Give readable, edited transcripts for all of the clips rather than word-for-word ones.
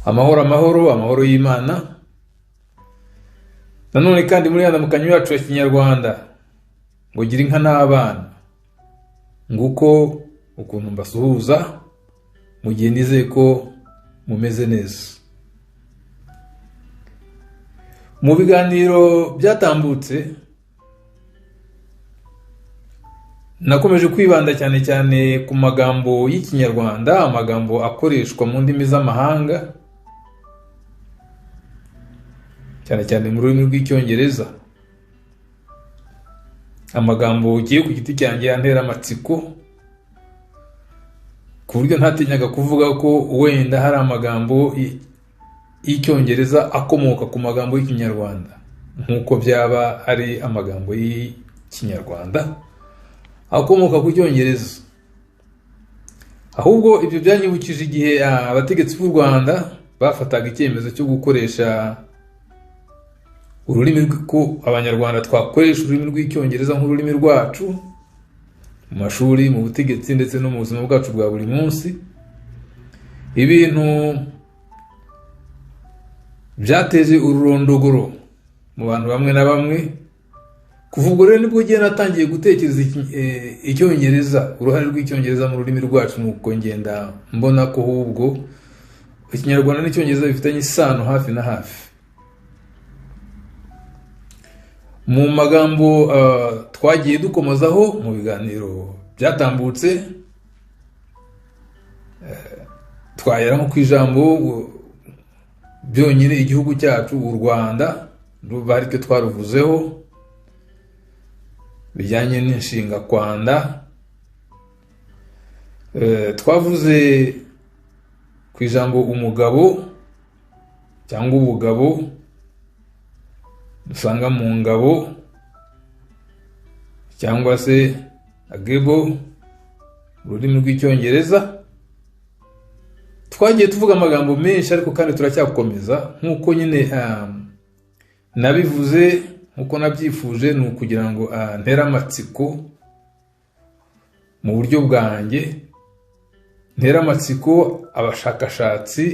Amahoro, amahoro, amahoro y'Imana. Nanone kandi muri yandamukanyo yacu ya Kinyarwanda ngo gira inka n'abana. Nguko ukuntu mbasuhuza mu gihe nizeye ko mumeze neza. Mu biganiro byatambutse nakomeje kwibanda cyane cyane ku magambo y'Ikinyarwanda, amagambo akoreshwa mu ndimi z'amahanga, cyane cyane mu rurimi rw'Icyongereza. Amagambo ugiye ku giti cyanjye antera amatsiko, ku buryo ntatinyaga kuvuga ko wenda hari amagambo y'Icyongereza akomoka ku magambo y'Ikinyarwanda, nk'uko byaba ari amagambo y'Ikinyarwanda akomoka ku Cyongereza. Ahubwo ibyo byanyibukije igihe abategetsi b'u Rwanda bafataga icyemezo cyo gukoresha ururimi, ko Abanyarwanda twakoresha ururimi rw'Icyongereza nk'ururimi rwacu mu mashuri, mu butegetsi ndetse no mu buzima bwacu bwa buri munsi. Ibintu byateje ururondogoro mu bantu bamwe na bamwe. Kuva ubwo rero nibwo ngiye natangiye gutekereza Icyongereza, uruhare rw'Icyongereza mu rurimi rwacu, nuko ngenda mbona ko ahubwo Ikinyarwanda n'Icyongereza bifitanye isano hafi na hafi. Mu magambo twagiye dukomozaho mu biganiro byatambutse, twahera nko ku ijambo byonyine igihugu cyacu u Rwanda, bari twe twaruvuzeho bijyanye n'inshinga kwanda. Twavuze ku ijambo umugabo cyangwa ubugabo dusanga mu ngabo cyangwa se agebo mu rurimi rw'Icyongereza. Twagiye tuvuga amagambo menshi, ariko kandi turacyakomeza nk'uko nyine nabivuze, nk'uko nabyifuje, ni ukugira ngo ntere amatsiko mu buryo bwanjye, ntere amatsiko abashakashatsi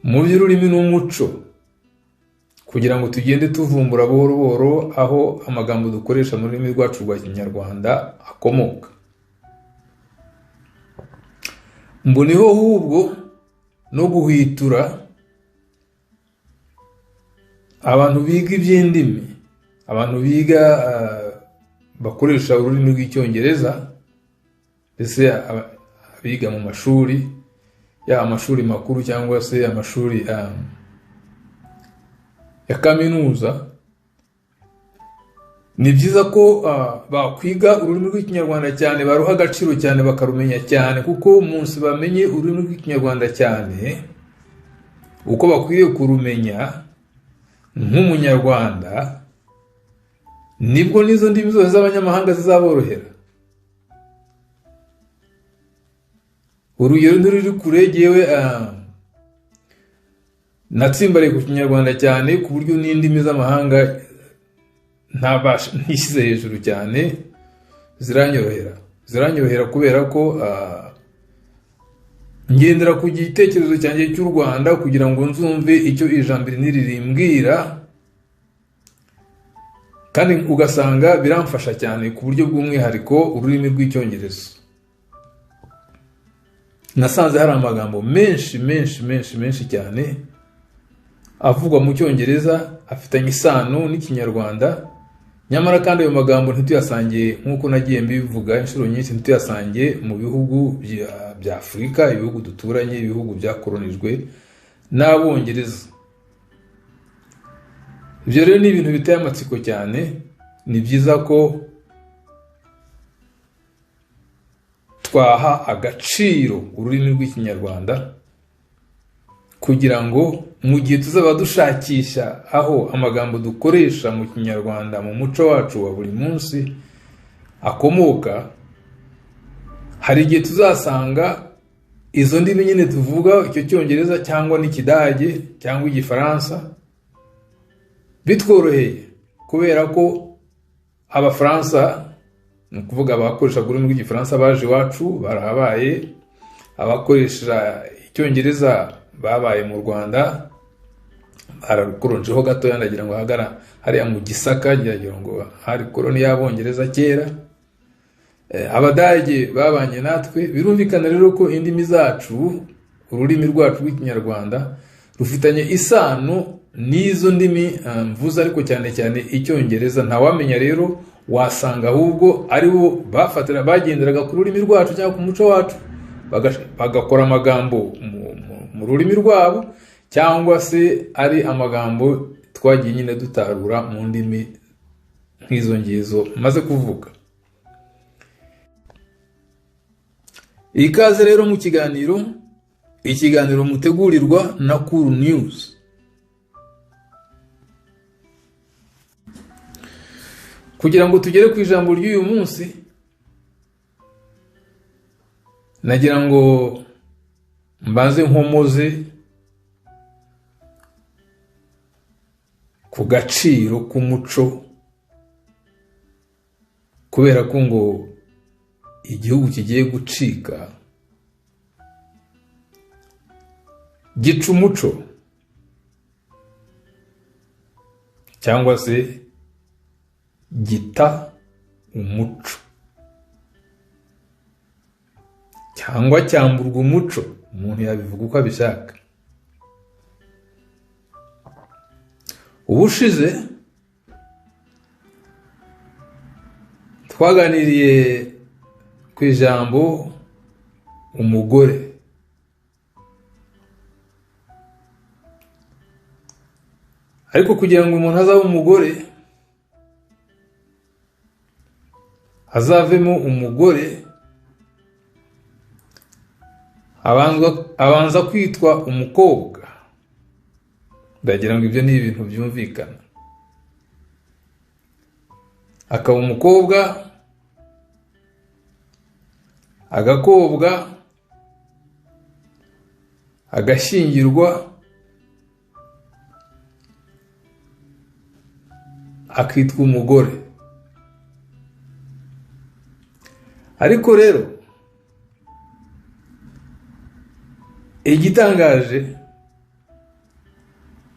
mu by'ururimi n'umuco, kugira ngo tugende tuvumbura buhoro buhoro aho amagambo dukoresha mu rurimi rwacu rwa Kinyarwanda akomoka. Mboniho ahubwo no guhwitura abantu biga iby'indimi, abantu biga bakoresha ururimi rw'Icyongereza, ndetse abiga mu mashuri, yaba amashuri makuru cyangwa se amashuri ya kaminuza. Ni byiza ko bakwiga ururimi rw'Ikinyarwanda cyane, baruha agaciro cyane, bakarumenya cyane, kuko umunsi bamenye ururimi rw'Ikinyarwanda cyane uko bakwiriye kurumenya nk'Umunyarwanda, nibwo n'izo ndimi zose z'abanyamahanga zizaborohera. Urugero ntiruri kure, jyewe Natsimbariye ku Kinyarwanda cyane, ku buryo n'indimi z'amahanga ntishyize hejuru cyane, ziranyorohera kubera ko ngendera ku gitekerezo cyanjye cy'u Rwanda, kugira ngo nzumve icyo ijambo iri n'iri rimbwira, kandi ugasanga biramfasha cyane ku buryo bw'umwihariko ururimi rw'Icyongereza. Nasanze hari amagambo menshi menshi menshi menshi cyane avugwa mu Cyongereza afitanye isano n'Ikinyarwanda, nyamara kandi ayo magambo ntituyasange, nk'uko nagiye mbivuga inshuro nyinshi, ntituyasange mu bihugu bya Afurika, ibihugu duturanye, ibihugu byakoronijwe n'Abongereza. Ibyo rero ni ibintu biteye amatsiko cyane. Ni byiza ko twaha agaciro ururimi rw'Ikinyarwanda, kugira ngo mu gihe tuzaba dushakisha aho amagambo dukoresha mu Kinyarwanda mu muco wacu wa buri munsi akomoka, hari igihe tuzasanga izo ndimi nyine tuvuga, icyo Cyongereza cyangwa n'Ikidage cyangwa Igifaransa, bitworoheye, kubera ko Abafaransa, ni ukuvuga abakoresha ururimi rw'Igifaransa baje iwacu barahabaye, abakoresha Icyongereza babaye mu Rwanda bararukoronjeho gatoya, ndagira ngo hagara hariya mu Gisaka, ngira ngo hari koloni y'Abongereza kera. Abadage babanye natwe. Birumvikana rero ko indimi zacu, ururimi rwacu rw'Ikinyarwanda rufitanye isano n'izo ndimi mvuze, ariko cyane cyane Icyongereza. Ntawamenya rero, wasanga ahubwo ari bo bafatira, bagenderaga ku rurimi rwacu cyangwa ku muco wacu, bagakora amagambo mu rurimi rwabo, cyangwa se ari amagambo twagiye nyine dutarura mu ndimi nk'izo ngizo maze kuvuga. Ikaze rero mu kiganiro, ikiganiro mutegurirwa na Cool News. Kugira ngo tugere ku ijambo ry'uyu munsi, nagira ngo mbanze nkomoze ku gaciro k'umuco, kubera ko ngo igihugu kigiye gucika gica umuco, cyangwa se gita umuco, cyangwa cyamburwa umuco, umuntu yabivuga uko abishaka. Ubushize twaganiriye ku ijambo umugore. Ariko kugira ngo umuntu azabe umugore, azavemo umugore, abanza kwitwa umukobwa. Ndagira ngo ibyo ni ibintu byumvikana. Akaba umukobwa, agakobwa, agashyingirwa, akitwa umugore. Ariko rero igitangaje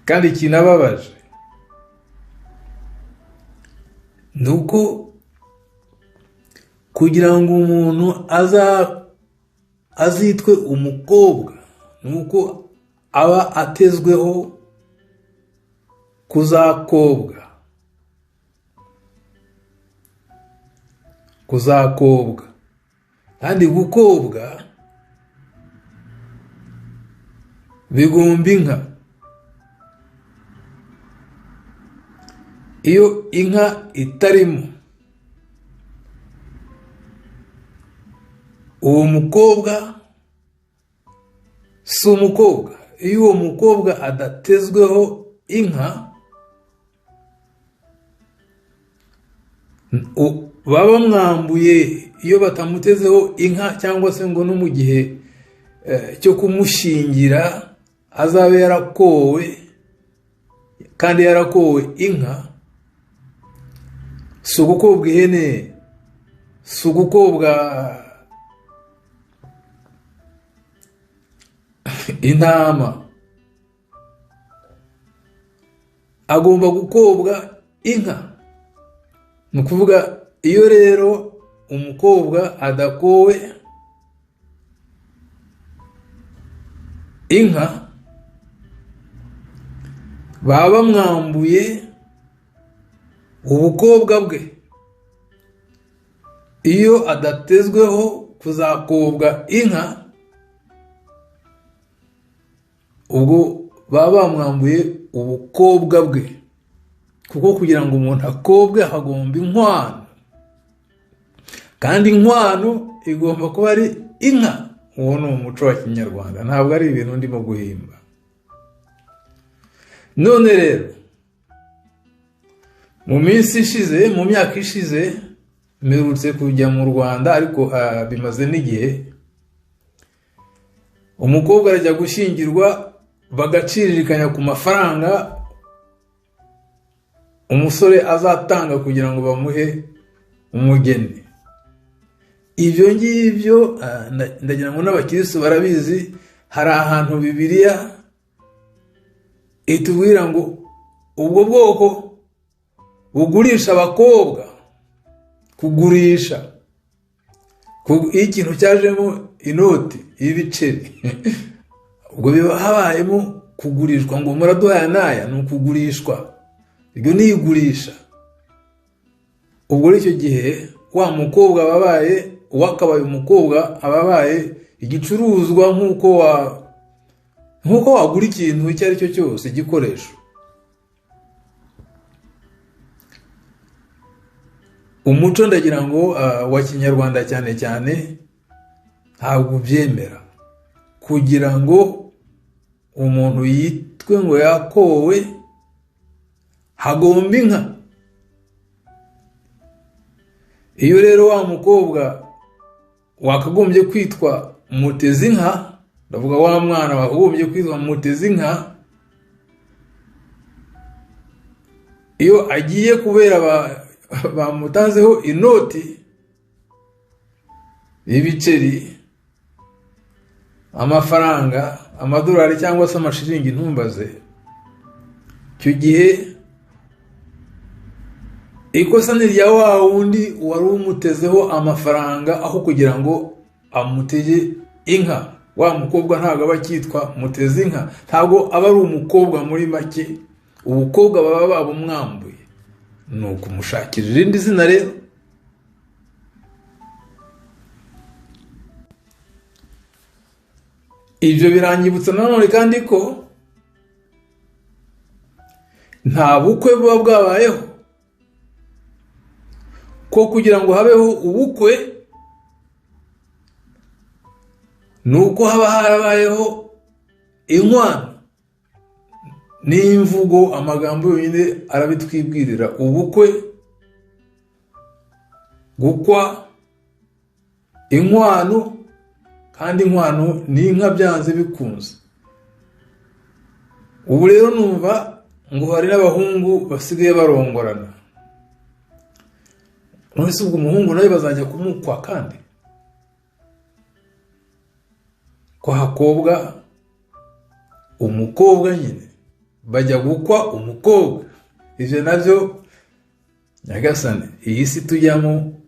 kandi kinababaje ni uko kugira ngo umuntu azitwe umukobwa, ni uko aba atezweho kuzakobwa, kuzakobwa. Kandi gukobwa bigomba inka. Iyo inka itarimo, uwo mukobwa si umukobwa. Iyo uwo mukobwa adatezweho inka, baba mwambuye. Iyo batamutezeho inka, cyangwa se ngo no mu gihe cyo kumushyingira azabe yarakowe, kandi yarakowe inka. Si ugukobwa ihene, si ugukobwa intama, agomba gukobwa inka. Ni ukuvuga iyo rero umukobwa adakowe inka, baba bamwambuye ubukobwa bwe. Iyo adatezweho kuzakobwa inka, ubwo baba bamwambuye ubukobwa bwe, kuko kugira ngo umuntu akobwe hagomba inkwano, kandi inkwano igomba kuba ari inka. Uwo ni umuco wa kinyarwanda, ntabwo ari ibintu ndimo guhimba. None rero mu minsi ishize, mu myaka ishize, mperutse kujya mu Rwanda, ariko bimaze n'igihe. Umukobwa arajya gushyingirwa, bagaciririkanya ku mafaranga umusore azatanga kugira ngo bamuhe umugeni. Ibyo ngibyo ndagira ngo n'abakirisitu barabizi. Hari ahantu Bibiliya itubwira ngo ubwo bwoko bugurisha abakobwa, kugurisha iyo ikintu cyajemo inoti y'ibiceri, ubwo biba habayemo kugurishwa, ngo muraduhaya n'aya, ni ukugurishwa, iryo ni igurisha. Ubwo icyo gihe wa mukobwa ababaye, uwakabaye umukobwa ababaye igicuruzwa, nk'uko wagura ikintu icyo ari cyo cyose, igikoresho. Umuco ndagira ngo wa kinyarwanda cyane cyane ntabwo ubyemera. Kugira ngo umuntu yitwe ngo yakowe, hagomba inka. Iyo rero wa mukobwa wakagombye kwitwa mutezi inka, ndavuga wa mwana wakagombye kwitwa mutezi inka, iyo agiye kubera bamutanzeho inoti y'ibiceri, amafaranga, amadolari cyangwa se amashiringi, ntumbaze, icyo gihe ikosa ni rya wa wundi wari umutezeho amafaranga, aho kugira ngo amutege inka. Wa mukobwa ntabwo aba akitwa muteze inka, ntabwo aba ari umukobwa. Muri make ubukobwa baba babumwambuye, ni ukumushakira irindi zina. Rero ibyo biranyibutsa nanone kandi ko nta bukwe buba bwabayeho, ko kugira ngo habeho ubukwe nuko haba harabayeho inkwano. N'imvugo, amagambo yonyine arabitwibwirira. Ubukwe, gukwa, inkwano, kandi inkwano ni inka byanze bikunze. Ubu rero numva ngo hari n'abahungu basigaye barongorana. None se ubwo umuhungu nawe bazajya kumukwa kandi? Kwa hakobwa umukobwa nyine, bajya gukwa umukobwa. Ibyo nabyo nyagasane, iyi si tujyamo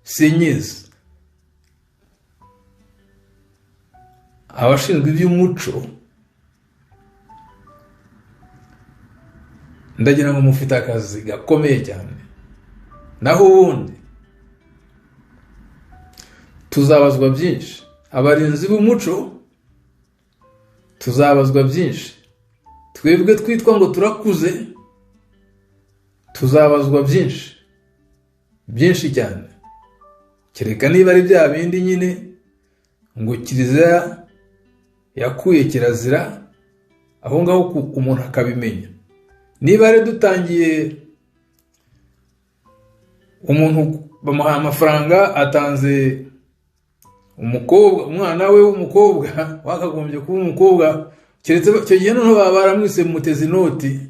sinyizi. Abashinzwe iby'umuco ndagira ngo mufite akazi gakomeye cyane. Naho ubundi tuzabazwa byinshi. Abarinzi b'umuco tuzabazwa byinshi. Twebwe twitwa ngo turakuze tuzabazwa byinshi, byinshi cyane. Kereka niba ari bya bindi nyine ngo kiliziya yakuye kirazira, aho ngaho umuntu akabimenya. Niba ari dutangiye umuntu bamuha amafaranga, atanze umukobwa, umwana we w'umukobwa wakagombye kuba umukobwa Keretse icyo gihe noneho baba baramwise muteze inoti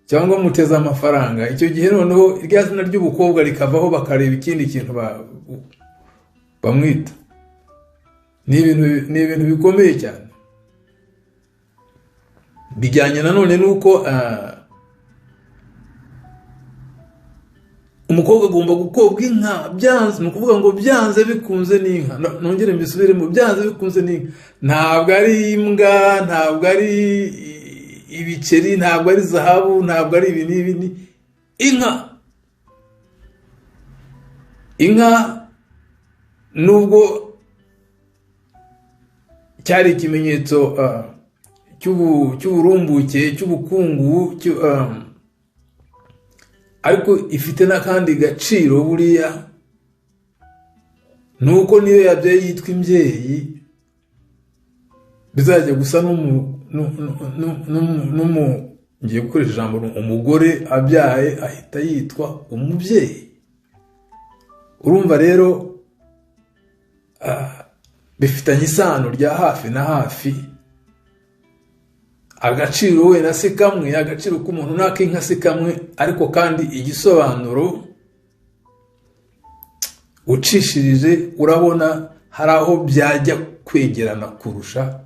cyangwa muteze amafaranga. Icyo gihe noneho irya zina ry'ubukobwa rikavaho, bakareba ikindi kintu bamwita. Ni ibintu bikomeye cyane, bijyanye nanone nuko umukobwa agomba gukobwa inka byanze. Ni ukuvuga ngo byanze bikunze n'inka, nongere mbisubiremo, byanze bikunze n'inka. Ntabwo ari imbwa, ntabwo ari ibiceri, ntabwo ari zahabu, ntabwo ari ibi n'ibi, ni inka. Inka nubwo cyari ikimenyetso cy'uburumbuke, cy'ubukungu, ariko ifite n'akandi gaciro buriya, nuko niyo yabyaye yitwa imbyeyi, bizajya gusa ngiye gukoresha ijambo umugore abyaye ahita yitwa umubyeyi. Urumva rero bifitanye isano rya hafi na hafi. Agaciro wenda si kamwe, agaciro k'umuntu n'ak'inka si kamwe, ariko kandi igisobanuro ucishirije urabona hari aho byajya kwegerana kurusha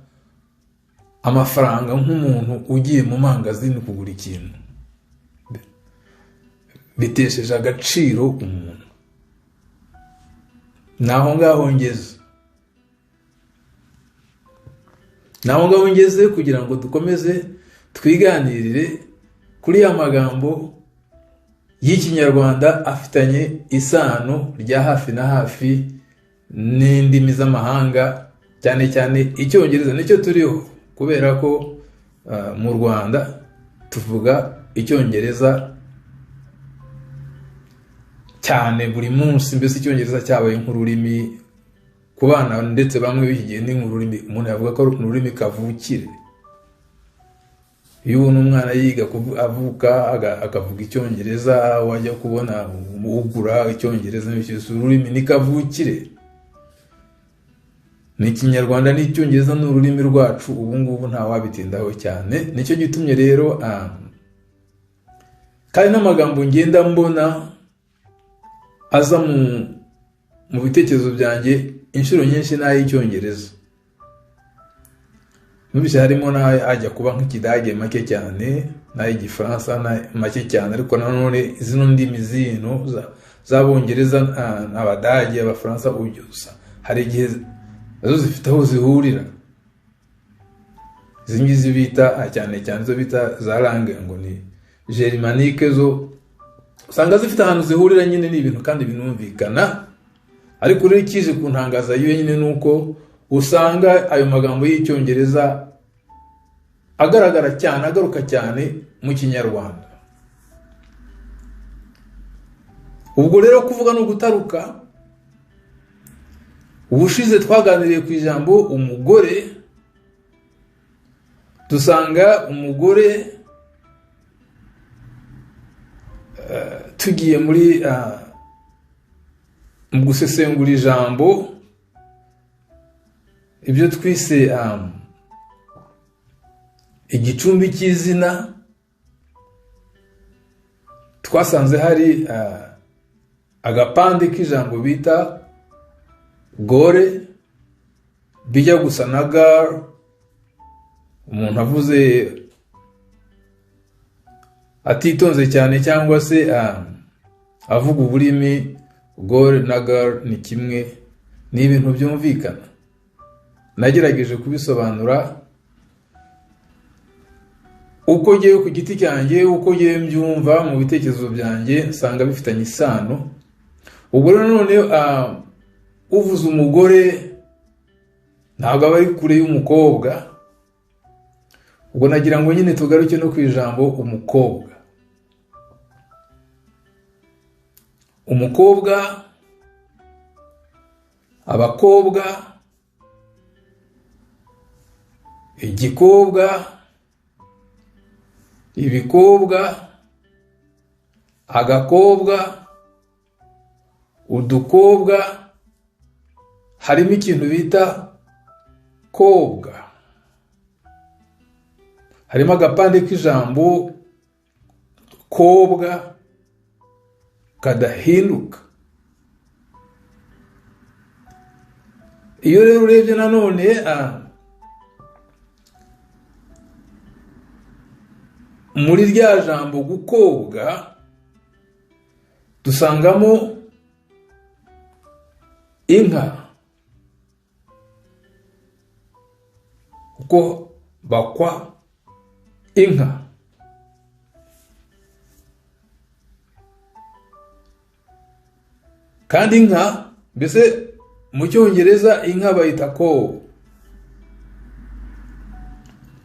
amafaranga nk'umuntu ugiye mu mangazini kugura ikintu. Bitesheje agaciro umuntu. Naho ngaho ngeze, naho ngaho ngeze kugira ngo dukomeze twiganirire kuri ya magambo y'Ikinyarwanda afitanye isano rya hafi na hafi n'indimi z'amahanga, cyane cyane Icyongereza. Nicyo turiho kubera ko mu Rwanda tuvuga Icyongereza cyane buri munsi. Mbese Icyongereza cyabaye nk'ururimi ku bana, ndetse bamwe b'iki gihe ni nk'ururimi, umuntu yavuga ko ari ururimi kavukire. Iyo ubona umwana yiga avuka akavuga Icyongereza, wajya kubona ugura Icyongereza, ururimi ni kavukire. Ni Ikinyarwanda n'Icyongereza ni ururimi rwacu ubu ngubu, nta wabitindaho cyane. Nicyo gitumye rero kandi n'amagambo ngenda mbona aza mu bitekerezo byanjye inshuro nyinshi n'ay'Icyongereza. Numvise harimo n'ajya kuba nk'Ikidage make cyane, n'ay'Igifaransa make cyane, ariko nanone zino ndimi zino z'Abongereza, Abadage, Abafaransa, ubyusa hari igihe nazo zifite aho zihurira. Izi ngizi bita cyane cyane zo bita za langue ngo ni germanique, zo usanga zifite ahantu zihurira nyine, ni ibintu kandi binumvikana. Ariko rero ikije kuntangaza yo nyine nuko usanga ayo magambo y'Icyongereza agaragara cyane, agaruka cyane mu Kinyarwanda. Ubwo rero kuvuga no gutaruka, ubushize twaganiriye ku ijambo umugore, dusanga umugore tugiye muri mu gusesengura ijambo, ibyo twise igicumbi cy'izina, twasanze hari agapande k'ijambo bita gore, bijya gusa na gar. Umuntu avuze atitonze cyane cyangwa se avuga uburimi, gore na gar ni kimwe, ni ibintu byumvikana. Nagerageje kubisobanura uko ngewe ku giti cyanjye, uko ngewe mbyumva mu bitekerezo byanjye, nsanga bifitanye isano. Ubwo rero none uvuze umugore ntabwo aba ari kure y'umukobwa. Ubwo nagira ngo nyine tugaruke no ku ijambo umukobwa. Umukobwa, abakobwa, igikobwa, ibikobwa, agakobwa, udukobwa, harimo ikintu bita kobwa. Harimo agapande k'ijambo kobwa kadahinduka. Iyo rero urebye nanone muri rya jambo gukobwa dusangamo inka, kuko bakwa inka. Kandi inka mbese mu cyongereza inka bayita ko,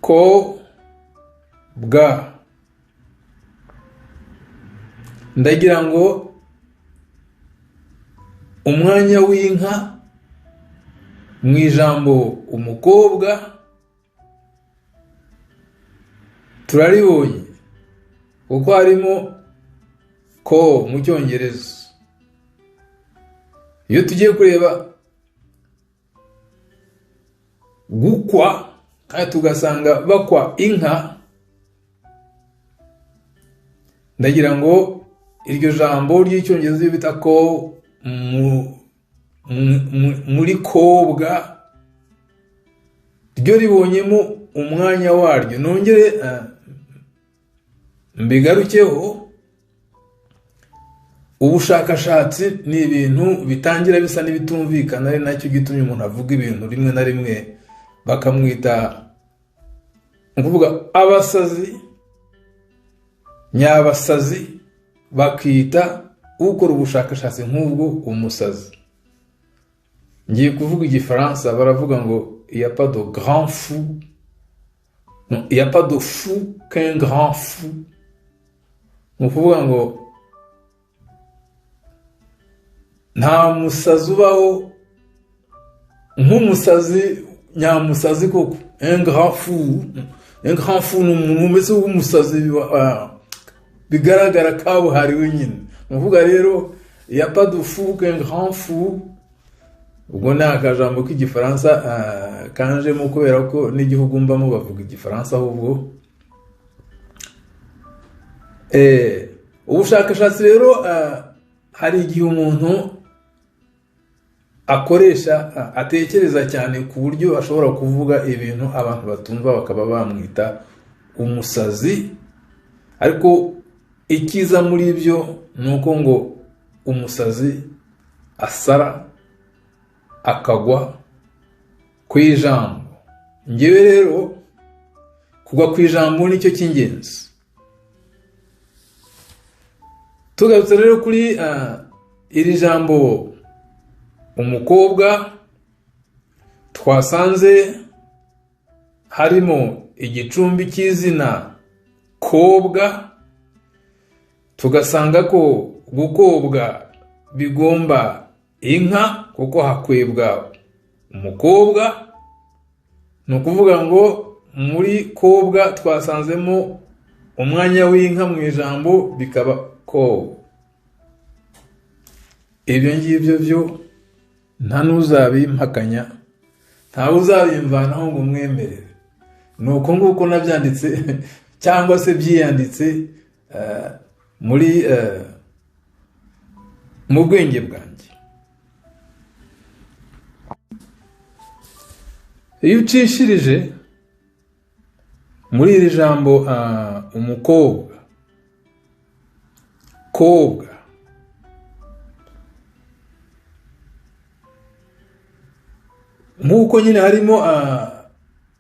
ko bwa. Ndagira ngo umwanya w'inka mu ijambo umukobwa turaribonye, kuko harimo ko mu cyongereza. Iyo tugiye kureba gukwa kandi tugasanga bakwa inka, ndagira ngo iryo jambo ry'icyongereza bita ko muri kobwa ryo ribonyemo umwanya waryo. Nongere mbigarukeho, ubushakashatsi ni ibintu bitangira bisa n'ibitumvikana, ari nacyo gitumye umuntu avuga ibintu rimwe na rimwe bakamwita ukuvuga abasazi, nyabasazi, bakita ukora ubushakashatsi nk'ubwo umusazi. Ngiye kuvuga igifaransa, baravuga ngo il y a pas de grand fou, non, il y a pas de fou qu'un grand fou. Ni ukuvuga ngo nta musazi ubaho nk'umusazi nyamusazi koko. Un grand fou, un grand fou ni umuntu umeze nk'umusazi bigaragara kabuhariwe nyine. Ni ukuvuga rero il y a pas de fou qu'un grand fou. Ubwo ni akajambo k'igifaransa kanjemo kubera ko n'igihugu mbamo bavuga igifaransa. Ahubwo ubushakashatsi rero hari igihe umuntu akoresha atekereza cyane ku buryo ashobora kuvuga ibintu abantu batumva bakaba bamwita umusazi, ariko ikiza muri ibyo ni uko ngo umusazi asara akagwa ku ijambo. Ngewe rero kugwa ku ijambo nicyo cy'ingenzi. Tugarutse rero kuri iri jambo umukobwa, twasanze harimo igicumbi cy'izina kobwa, tugasanga ko gukobwa bigomba inka kuko hakwebwa umukobwa. Ni ukuvuga ngo muri kobwa twasanzemo umwanya w'inka mu ijambo bikaba ko. Ibyo ngibyo byo nta n'uzabimpakanya, ntawe uzabimvanaho ngo umwemerere. Ni uko nguko nabyanditse cyangwa se byiyanditse muri mu bwenge bwanjye. Iyo ucishirije muri iri jambo umukobwa, kobwa, nk'uko nyine harimo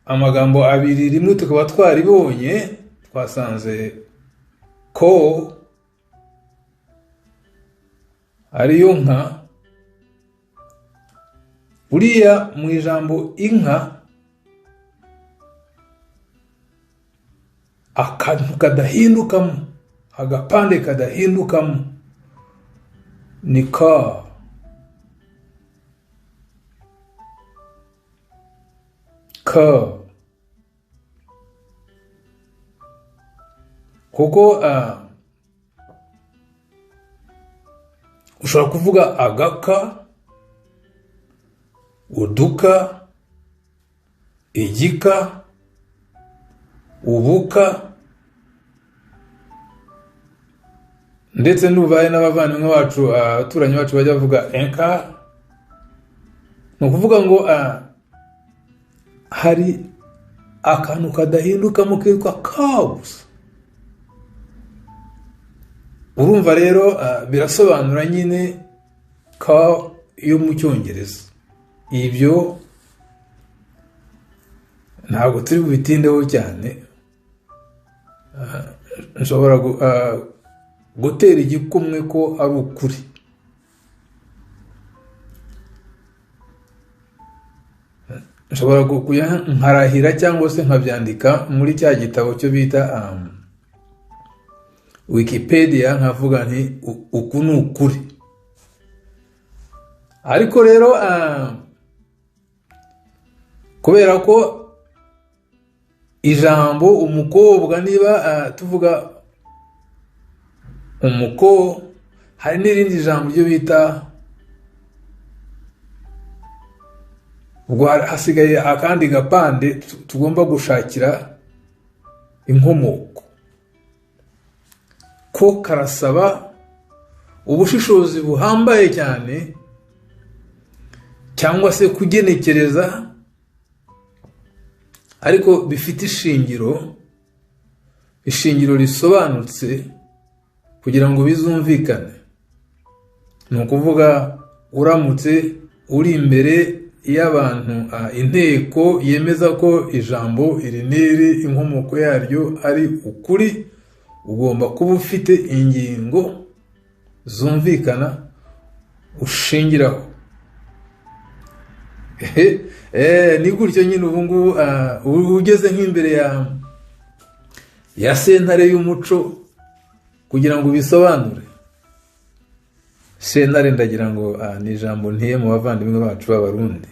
amagambo abiri, rimwe tukaba twaribonye, twasanze ko ariyo nka. Buriya mu ijambo inka akantu kadahindukamo, agapande kadahindukamo ni ka. Ka kuko ushobora kuvuga agaka, uduka, igika, Ubuka, ndetse n'ubaye n'abavandimwe bacu, abaturanyi bacu bajya bavuga enka. Ni ukuvuga ngo hari akantu kadahindukamo kitwa ka gusa. Urumva rero birasobanura nyine ka yo mu Cyongereza. Ibyo ntabwo turi bubitindeho cyane. Nshobora gutera igikumwe ko ari ukuri. Nshobora nkarahira cyangwa se nkabyandika muri cya gitabo cyo bita Wikipedia, nkavuga nti uku ni ukuri. Ariko rero kubera ko ijambo umukobwa, niba tuvuga umuko, hari n'irindi jambo ryo bita, ubwo hasigaye akandi gapande tugomba gushakira inkomoko, ko karasaba ubushishozi buhambaye cyane cyangwa se kugenekereza, ariko bifite ishingiro risobanutse kugira ngo bizumvikane. Ni ukuvuga uramutse uri imbere y'abantu, inteko yemeza ko ijambo iri n'iri inkomoko yaryo ari ukuri, ugomba kuba ufite ingingo zumvikana ushingiraho. Ni gutyo nyine ubu ngubu ugeze nk'imbere ya sentare y'umuco kugira ngo ubisobanure. Sentare ndagira ngo ni ijambo ntiye mu bavandimwe bacu b'Abarundi,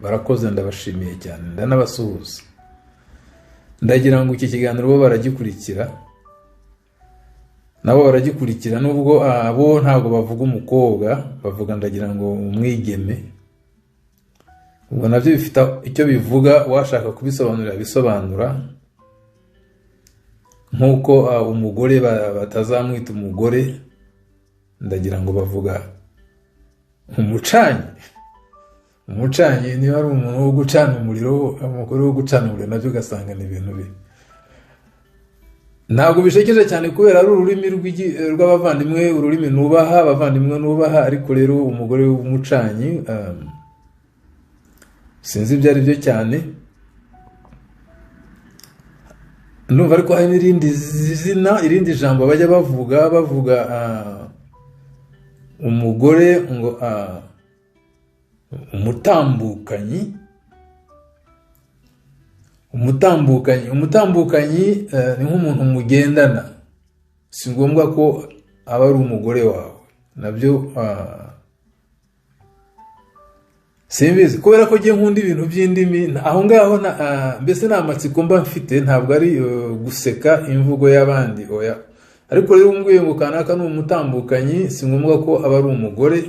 barakoze, ndabashimiye cyane, ndanabasuhuza. Ndagira ngo iki kiganiro bo baragikurikira, nabo baragikurikira, nubwo abo ntabwo bavuga umukobwa, bavuga ndagira ngo umwigeme. Ubwo nabyo bifite icyo bivuga, washaka kubisobanurira bisobanura, nkuko umugore batazamwita umugore, ndagira ngo bavuga umucanyi. Umucanyi niba ari umuntu wo gucana umuriro, umugore wo gucana umuriro, nabyo ugasanga ni ibintu bi ntabwo bishekeje cyane, kubera ari ururimi rw'abavandimwe, ururimi nubaha, abavandimwe nubaha. Ariko rero umugore w'umucanyi sinzi ibyo ari byo cyane. Ndumva ariko hari n'irindi zina, irindi jambo bajya bavuga umugore ngo umutambukanyi. Umutambukanyi ni nk'umuntu mugendana, si ngombwa ko aba ari umugore wawe, nabyo simbizi, kubera ko ngiye nkunda ibintu by'indimi aho ngaho, mbese nta matsiko mba mfite, ntabwo ari guseka imvugo y'abandi, oya. Ariko rero umbwiye ngo kanaka ni umutambukanyi, si ngombwa ko aba ari umugore.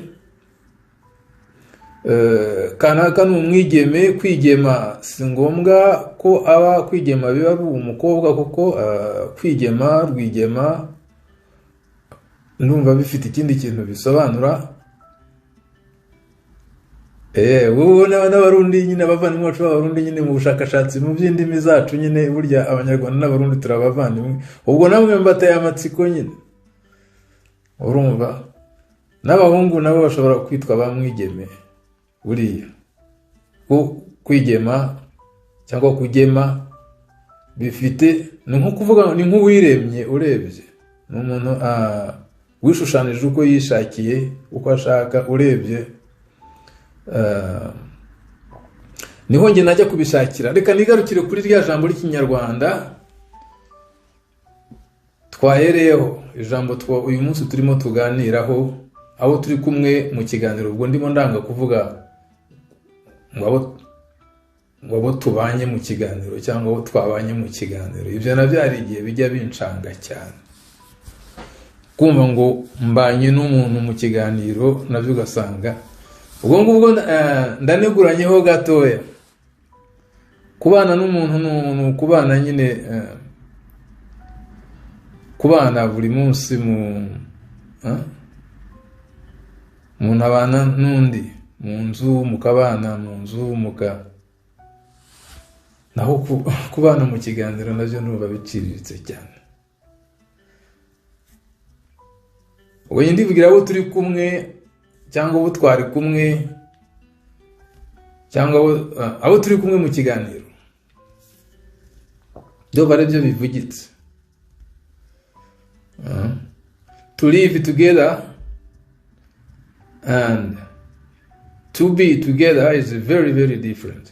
Kanaka ni umwigeme, kwigema si ngombwa ko aba kwigema biba ari umukobwa, kuko kwigema, rwigema, ndumva bifite ikindi kintu bisobanura. Wowe n'Abarundi nyine, abavandimwe bacu b'Abarundi nyine, mu bushakashatsi mu by'indimi zacu nyine, burya Abanyarwanda n'Abarundi turabavandimwe, ubwo namwe mbateye amatsiko nyine. Urumva n'abahungu nabo bashobora kwitwa ba mwigeme, buriya kwigema cyangwa kugema bifite, ni nko kuvuga ni nk'uwiremye, urebye ni umuntu wishushanije uko yishakiye, uko ashaka, urebye niho nge najya kubishakira. Reka nigarukire kuri rya jambo ry'Ikinyarwanda twahereyeho, ijambo uyu munsi turimo tuganiraho, abo turi kumwe mu kiganiro. Ubwo ndimo ndanga kuvuga ngo abo tubanye mu kiganiro cyangwa abo twabanye mu kiganiro, ibyo nabyo hari igihe bijya bincanga cyane, kumva ngo mbanye n'umuntu mu kiganiro, nabyo ugasanga ubwo ngubwo ndaneguranyeho gatoya. Kubana n'umuntu ni ukubana nyine, Kubana buri munsi mu umuntu abana n'undi mu nzu, mukabana mu nzu, naho kubana mu kiganiro nabyo numva biciriritse cyane. Ubwo ndivugira abo turi kumwe cyangwa abo twari kumwe cyangwa abo turi kumwe mu kiganiro, ndumva aribyo bivugitse. To live together and to be together is very very different.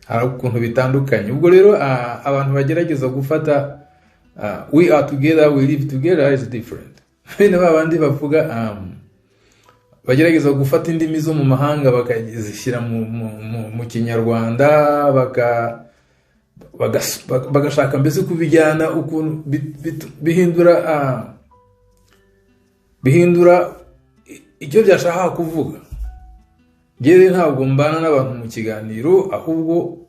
Hari ukuntu bitandukanye. Ubwo rero abantu bagerageza gufata we are together, we live together is different. Bene ba bandi bavuga bagerageza gufata indimi zo mu mahanga bakazishyira mu Kinyarwanda, bagashaka mbese kubijyana ukuntu bihindura icyo byashaka kuvuga. Njyewe ntabwo mbana n'abantu mu kiganiro, ahubwo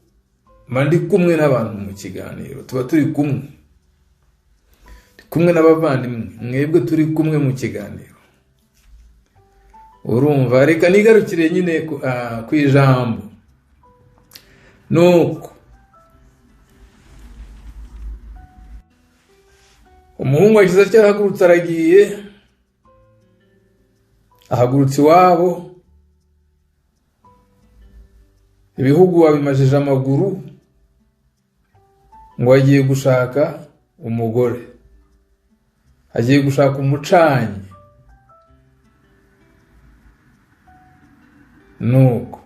mba ndi kumwe n'abantu mu kiganiro, tuba turi kumwe, kumwe n'abavandimwe, mwebwe turi kumwe mu kiganiro. Urumva, reka nigarukire nyine ku ijambo. Nuko umuhungu agize atya arahagurutse aragiye, ahagurutse iwabo, ibihugu abimajije amaguru, ngo agiye gushaka umugore, agiye gushaka umucanyi. Nuko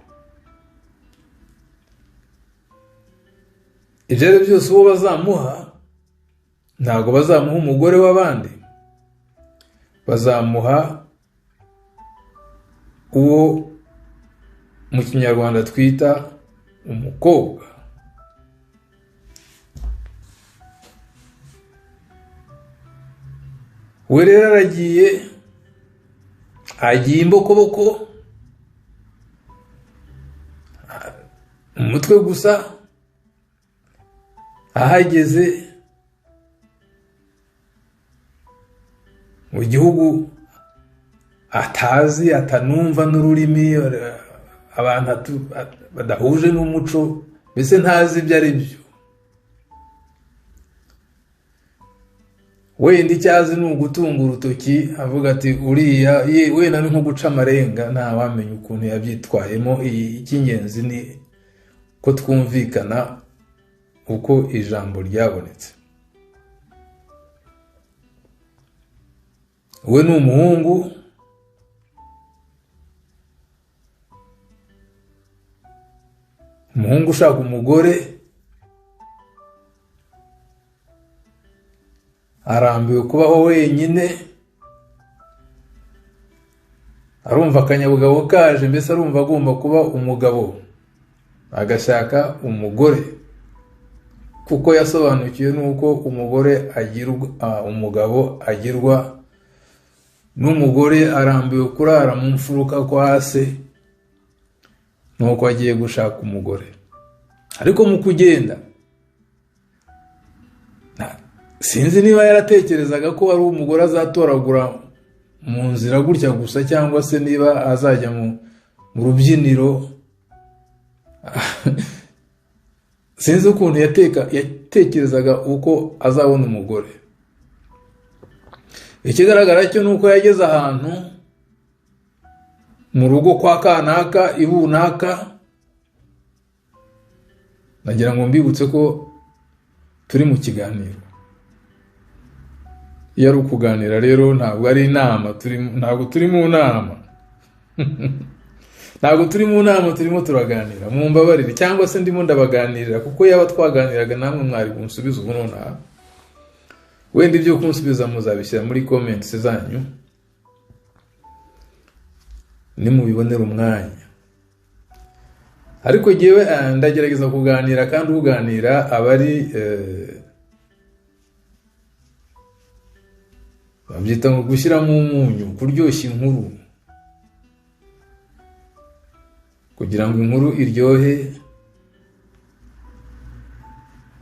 ibyo ari byose uwo bazamuha, ntabwo bazamuha umugore w'abandi, bazamuha uwo mu Kinyarwanda twita umukobwa. We rero aragiye, agiye imbokoboko, umutwe gusa. Ahageze mu gihugu atazi, atanumva n'ururimi, abantu badahuje n'umuco, mbese ntazi ibyo ari byo. Wenda icyo azi ni ugutunga urutoki avuga ati uriya, wenda ni nko guca amarenga, ntawamenya ukuntu yabyitwayemo. Icy'ingenzi ni ko twumvikana uko ijambo ryabonetse. We ni umuhungu, umuhungu ushaka umugore, arambiwe kubaho wenyine, arumva akanyabugabo kaje, mbese arumva agomba kuba umugabo, agashaka umugore, kuko yasobanukiwe nuko umugore agirwa, umugabo agirwa n'umugore. Arambiwe kurara mu mfuruka kwa se, nuko agiye gushaka umugore. Ariko mu kugenda sinzi niba yaratekerezaga ko ari umugore azatoragura mu nzira gutya gusa, cyangwa se niba azajya mu rubyiniro. Sinzi ukuntu yatekerezaga uko azabona umugore. Ikigaragara cyo nuko yageze ahantu mu rugo kwa kanaka ibunaka. Nagira ngo mbibutse ko turi mu kiganiro. Iyo ari ukuganira rero ntabwo ari inama, ntabwo turi mu nama. Ntabwo turi mu nama, turimo turaganira. Mumbabarire, cyangwa se ndimo ndabaganirira, kuko yaba twaganiraga namwe mwari kunsubiza ubu nonaha. Wenda ibyo kunsubiza muzabishyira muri comments zanyu nimubibonera umwanya. Ariko jyewe ndagerageza kuganira, kandi uganira aba ari babyita ngo gushyiramo umunyu, kuryoshya inkuru, kugira ngo inkuru iryohe.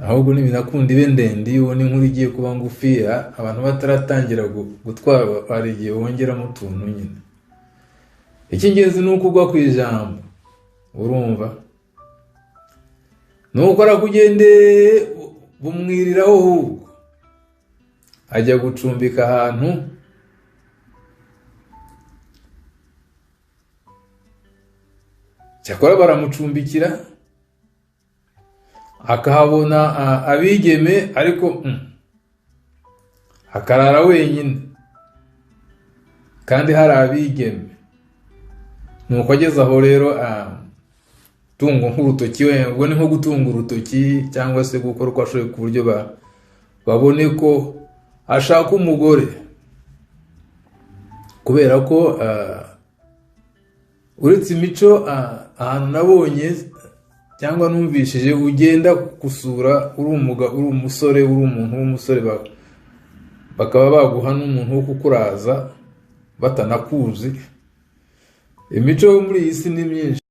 Ahubwo ntibinakunda ibe ndende. Iyo ubona inkuru igiye kuba ngufiya, abantu bataratangira gutwara, hari igihe wongeramo utuntu nyine. Icy'ingenzi ni uko ugwa ku ijambo, urumva? Nuko arakugendeye, bumwiriraho, ahubwo ajya gucumbika ahantu. Cyakora baramucumbikira, akahabona abigeme, ariko akarara wenyine kandi hari abigeme. Nuko ageze aho rero, tungo nk'urutoki we, ubwo ni nko gutunga urutoki cyangwa se gukora uko ashoboye ku buryo babone ko ashaka umugore, kubera ko uretse imico, ahantu nabonye cyangwa numvishije, ugenda gusura uri umugabo, uri umusore, uri umuntu w'umusore, bakaba baguha n'umuntu wo kukuraza batanakuzi. Imico yo muri iyi si ni myinshi.